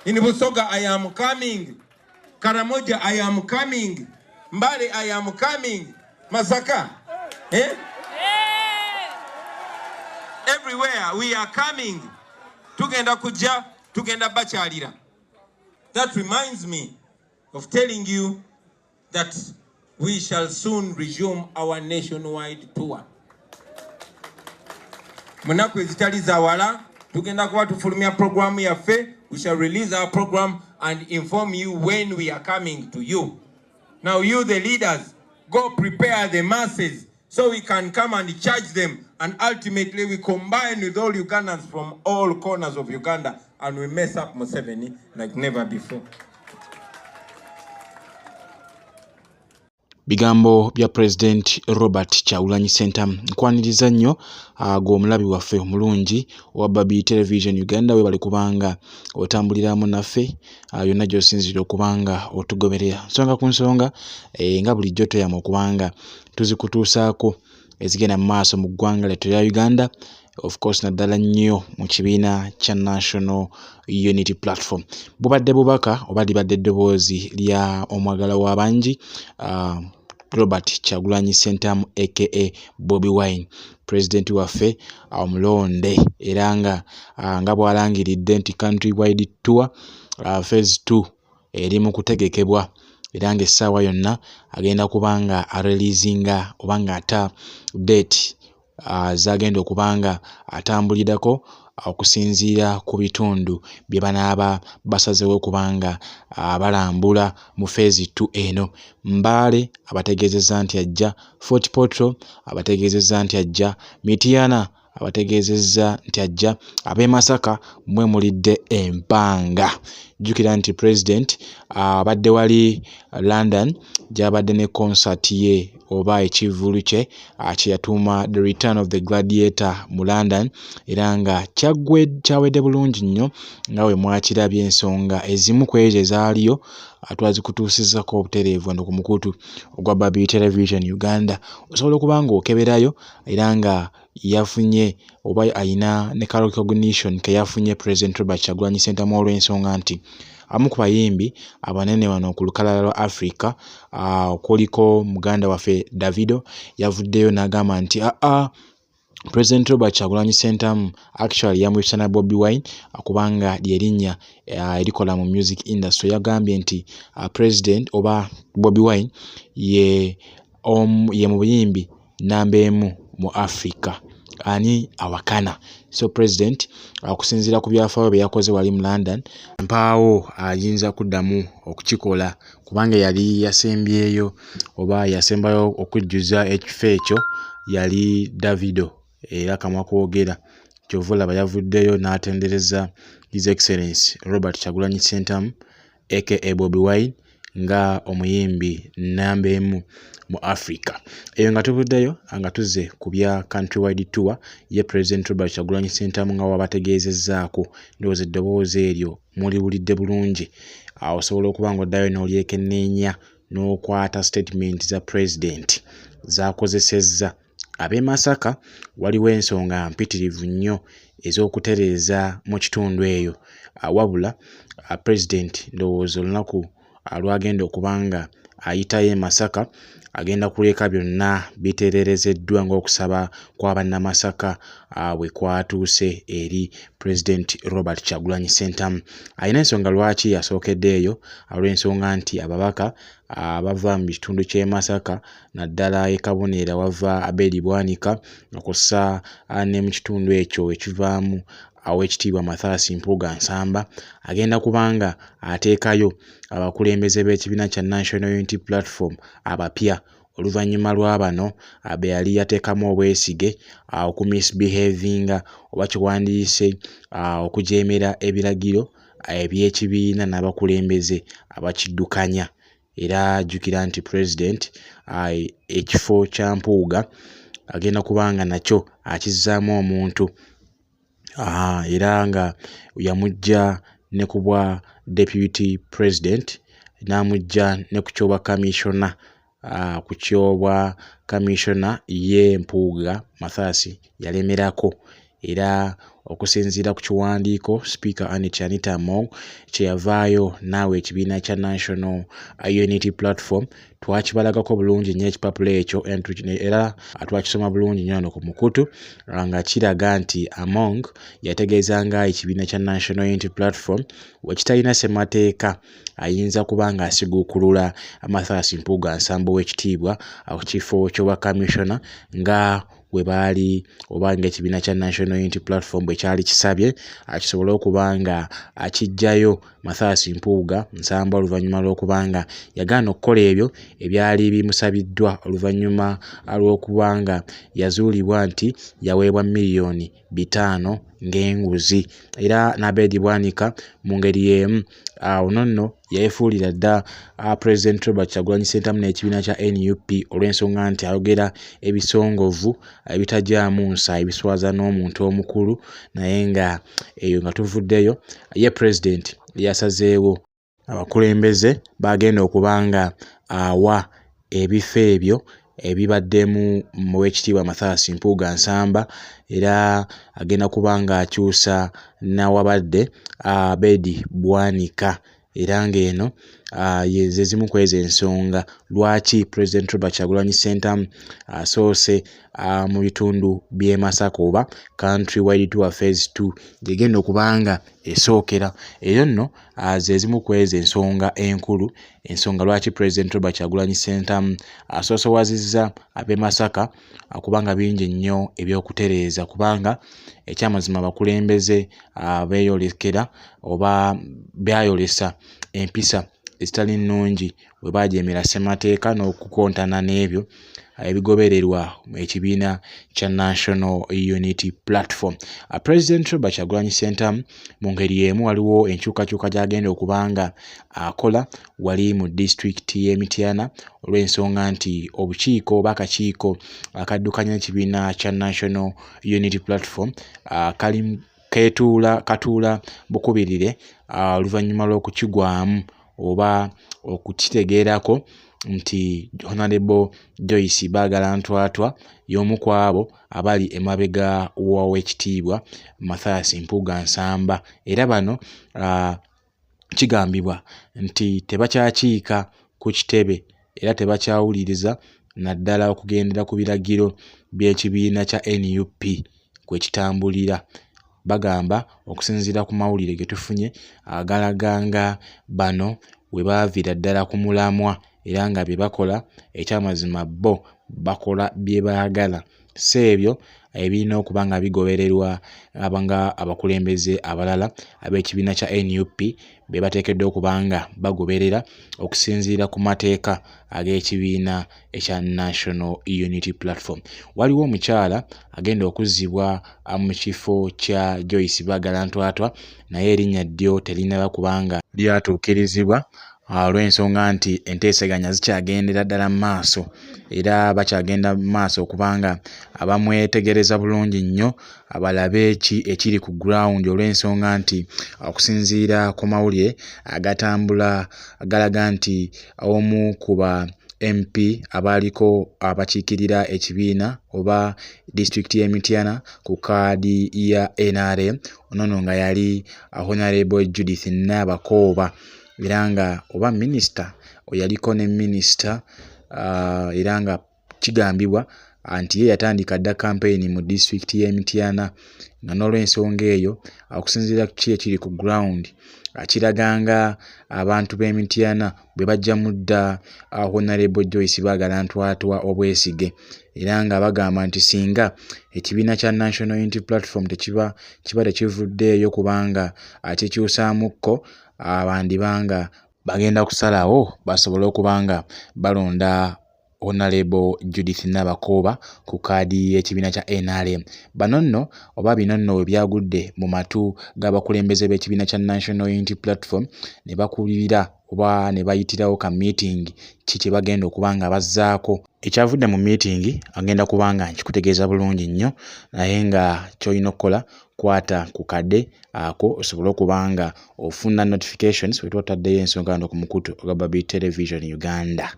In Busoga, I am coming. Karamoja, I am coming. Mbale, I am coming. Masaka. Eh? Everywhere we are coming. Tugenda kujja, tugenda bakyalira. That reminds me of telling you that we shall soon resume our nationwide tour. Munaku ezitali za wala tugenda kuba tufulumya programu yaffe. We shall release our program and inform you when we are coming to you. Now you the leaders, go prepare the masses so we can come and charge them, and ultimately we combine with all Ugandans from all corners of Uganda and we mess up Museveni like never before. Bigambo bya President Robert Kyagulanyi Ssentamu. Nkwaniriza nnyo gwe omulabi waffe omulungi owa Babi Television Uganda, webale kubanga otambuliramu naffe yonna gy'osinziira okubanga otugoberera nsonga ku nsonga nga bulijjo tweyama okubanga tuzikutuusaako ezigenda mu maaso mu ggwanga lyattu erya Uganda, of course naddala nnyo mu kibiina kya National Unity Platform. Bubadde bubaka oba libadde eddoboozi lya omwagala w'abangi Robert Kyagulanyi Ssentamu aka Bobi Wine, pulezidenti waffe omulonde, era nga bw'alangiridde nti country wide tour phase 2 eri mu kutegekebwa, era ng'essaawa yonna agenda kuba nga areleasinga oba ng'ata date z'agenda okuba nga atambulirako okusinziira ku bitundu bye banaaba basazeewo okuba nga balambula mu phase 2 eno. Mbale abategeezezza nti ajja, Fort Portal abategeezezza nti ajja, Mityana abategeezezza nti ajja, ab'e Masaka mmwe mulidde empanga. Jjukira nti President abadde wali London gy'abadde ne concert ye oba ekivvulu kye kye yatuuma The Return of the Gladiator mu London, era nga kyawedde bulungi nnyo nga bwe mwakirabye. Ensonga ezimu ku ezo ezaaliyo twazikutuusizaako obutereevu wano ku mukutu ogwa Babi Television Uganda. Osobola okuba ng'okeberayo, era nga yafunye oba ayina ne ka recognition ke yafunye President Robert Kyagulanyi Ssentamu olw'ensonga nti abamu ku bayimbi abanene wano ku lukalala lwa Africa kuliko muganda waffe Davido, yavuddeyo n'agamba nti aa President Robert Kyagulanyi Ssentamu actually yamuyisa na Bobi Wine kubanga ly'erinnya erikola mu music industry. Yagambye nti President oba Bobi Wine ye muyimbi namba emu mu Africa, ani awakana. So President okusinziira ku byafaayo bye yakoze wali mu London, mpaawo ayinza kuddamu okukikola kubanga yali yasembyeyo oba yasembayo okujjuza ekifo ekyo yali Davido, era kamwa kwogera. Ky'ova olaba yavuddeyo n'atendereza His Excellency Robert Kyagulanyi Ssentamu aka Bobi Wine nga omuyimbi namba emu mu Africa. Eyo nga tuvuddeyo nga tuzze ku bya country wide tour ye President Robert Kyagulanyi Ssentamu nga wabategeezezzaako, ndowooza eddoboozi eryo muliwulidde bulungi. Osobola okuba ng'oddayo n'olyekenneenya n'okwata statement za President z'akozesezza. Ab'e Masaka waliwo ensonga mpitirivu nnyo ez'okutereeza mu kitundu eyo, wabula President ndowooza olunaku lw'agenda okuba nga ayitayo e Masaka agenda kuleka byonna bitereerezeddwa ng'okusaba kwa bannamasaka bwe kwatuuse eri President Robert Kyagulanyi Ssentamu. Alina ensonga lwaki yasookedde eyo, olw'ensonga nti ababaka abava mu kitundu ky'e Masaka naddala e Kabonera wava Abedi Bwanika, kw'ossa ne mu kitundu ekyo ekivaamu Oweekitiibwa Mathias Mpuuga Nsamba, agenda kubanga ateekayo abakulembeze b'ekibiina kya National Unity Platform abapya oluvannyuma lwa bano be yali yateekamu obwesige okumisbehavinga oba kiwandiise okujeemera ebiragiro eby'ekibiina n'abakulembeze abakiddukanya. Era jjukira nti President ekifo kya Mpuuga agenda kubanga nakyo akizzaamu omuntu, era nga yamuggya ne ku bwa Deputy President n'amuggya ne ku ky'obwa Commissioner, ku ky'obwa Commissioner ye Mpuuga Mathias yalemerako. Era okusinziira ku kiwandiiko Sipiika Annet Anita Among kye yavaayo naawe ekibiina kya National Unity Platform twakibalagako bulungi nnyo ekipapula ekyo era twakisoma bulungi nnyo wano ku mukutu nga kiraga nti Among yategeeza nga ekibiina kya National Unity Platform wekitalina ssemateeka ayinza kuba nga asiguukulula Mathias Mpuuga Nsamba ow'ekitiibwa ku kifo ky'obwa kamishona nga we baali oba ng'ekibiina kya National Unity Platform bwe kyali kisabye kisobole okuba nga akiggyayo Mathias Mpuuga Nsamba oluvannyuma lw'okuba nga yagaana okukola ebyo ebyali bimusabiddwa oluvannyuma lw'okuba nga yazuulibwa nti yaweebwa 5 miliyoni ng'enguzi. Era n'Abed Bwanika mu ngeri y'emu awo nno yeefuulira dda President Robert Kyagulanyi Ssentamu n'ekibiina kya NUP olw'ensonga nti ayogera ebisongovu ebitajaamu nsa, ebiswaza n'omuntu omukulu. Naye nga eyo nga tuvuddeyo, ye President yasazeewo abakulembeze bagenda okuba nga awa ebifo ebyo ebibaddemu Oweekitiibwa Mathias Mpuuga Nsamba, era agenda kuba ng'akyusa n'awabadde Abed Bwanika. Era ng'eno ze zimu ku ezo ensonga lwaki President Robert Kyagulanyi Ssentamu asoose mu bitundu by'e Masaka oba Country Wide Tour Phase 2 gyegenda okuba nga esookera. Eyo nno ze zimu ku ezo ensonga enkulu, ensonga lwaki President Robert Kyagulanyi Ssentamu asoosowazizza ab'e Masaka, kubanga bingi nnyo ebyokutereeza, kubanga ekyamazima abakulembeze beeyolekera oba byayolesa empisa ezitali nnungi bwe baajeemera ssemateeka n'okukontana n'ebyo ebigobererwa ekibiina kya National Unity Platform. President Robert Kyagulanyi Ssentamu mu ngeri y'emu waliwo enkyukakyuka gy'agenda okuba nga akola wali mu disitulikiti y'e Mityana, olw'ensonga nti obukiiko oba akakiiko akaddukanya ekibiina kya National Unity Platform kali keetuula katuula bukubirire oluvannyuma lw'okukigwamu oba okukitegeerako nti Honorable Joyce Baagala Ntwatwa y'omu ku abo abali emabega w'Oweekitiibwa Mathias Mpuuga Nsamba. Era bano kigambibwa nti tebakyakiika ku kitebe era tebakyawuliriza naddala okugendera ku biragiro by'ekibiina kya NUP kwe kitambulira. Bagamba okusinziira ku mawulire ge tufunye agalaga nga bano we baaviira ddala ku mulamwa era nga bye bakola ekyamazima bo bakola bye baagala, si ebyo ebirina okuba nga bigobererwa nga abakulembeze abalala ab'ekibiina kya NUP be bateekeddwa okuba nga bagoberera okusinziira ku mateeka ag'ekibiina ekya National Unity Platform. Waliwo omukyala agenda okuzzibwa mu kifo kya Joyce Baagala Ntwatwa, naye erinnya ddyo terinnaba kubanga lyatuukirizibwa olw'ensonga nti enteeseganya zikyagendera ddala mu maaso, era bakyagenda mu maaso okubanga abamwetegereza bulungi nnyo balabe ki ekiri ku ground, olw'ensonga nti okusinziira ku mawulire agatambula galaga nti omu ku ba MP abaaliko abakiikirira ekibiina oba disitulikiti y'e Mityana ku kaadi ya NRM, ono nno nga yali Honorable Judith Nabakooba, era nga oba minisita yaliko ne minisita, era nga kigambibwa nti ye yatandika dda kampeyini mu disitulikiti y'e Mityana, nga n'olw'ensonga eyo okusinziira ku ki ekiri ku ground kiraga nga abantu b'e Mityana bwe baggyamu dda Honorable Joyce Baagala Ntwatwa obwesige, era nga bagamba nti singa ekibiina kya National Unity Platform tekiba kiba tekivuddeeyo kubanga kikyusaamukko, bandibanga bagenda kusalawo basobole okuba nga balonda Honorable Judith Nabakooba ku kaadi y'ekibiina kya NRM. Bano nno oba bino nno we byagudde mu matu g'abakulembeze b'ekibiina kya National Unity Platform ne bakubira oba ne bayitirawo ka meeting ki kye bagenda okuba nga bazzaako. Ekyavudde mu meeting agenda kuba nga nkikutegeeza bulungi nnyo, naye nga ky'olina okukola kwata ku kadde ako osobole okuba nga ofuna notifications bwe tuba tutaddeyo ensonga wano ku mukutu ogwa Babi Television Uganda.